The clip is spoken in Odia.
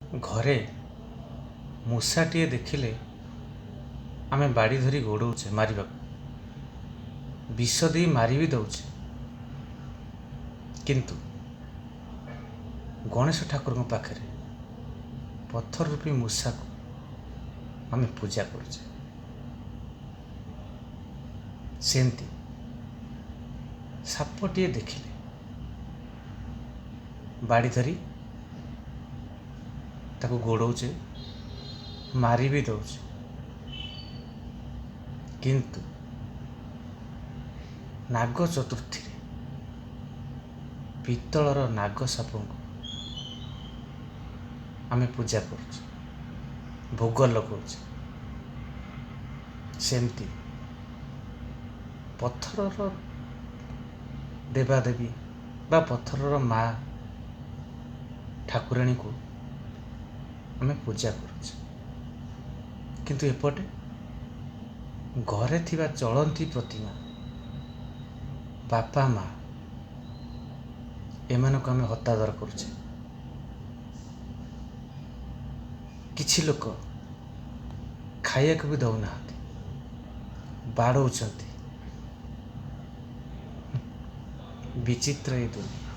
ଘରେ ମୂଷାଟିଏ ଦେଖିଲେ ଆମେ ବାଡ଼ି ଧରି ଗୋଡ଼ଉଛେ ମାରିବାକୁ, ବିଷ ଦେଇ ମାରି ବି ଦେଉଛେ, କିନ୍ତୁ ଗଣେଶ ଠାକୁରଙ୍କ ପାଖରେ ପଥର ରୂପୀ ମୂଷାକୁ ଆମେ ପୂଜା କରୁଛେ। ସେମିତି ସାପଟିଏ ଦେଖିଲେ ବାଡ଼ି ଧରି ତାକୁ ଗୋଡ଼ଉଛେ, ମାରି ବି ଦେଉଛେ, କିନ୍ତୁ ନାଗ ଚତୁର୍ଥୀରେ ପିତ୍ତଳର ନାଗ ସାପଙ୍କୁ ଆମେ ପୂଜା କରୁଛେ, ଭୋଗ ଲଗାଉଛେ। ସେମିତି ପଥରର ଦେବାଦେବୀ ବା ପଥରର ମା ଠାକୁରାଣୀକୁ ଆମେ ପୂଜା କରୁଛେ, କିନ୍ତୁ ଏପଟେ ଘରେ ଥିବା ଚଳନ୍ତି ପ୍ରତିମା ବାପା ମା ଏମାନଙ୍କୁ ଆମେ ହତାଦର କରୁଛେ। କିଛି ଲୋକ ଖାଇବାକୁ ବି ଦେଉନାହାନ୍ତି, ବାଡ଼ଉଛନ୍ତି। ବିଚିତ୍ର ଏ ଦୁନିଆ।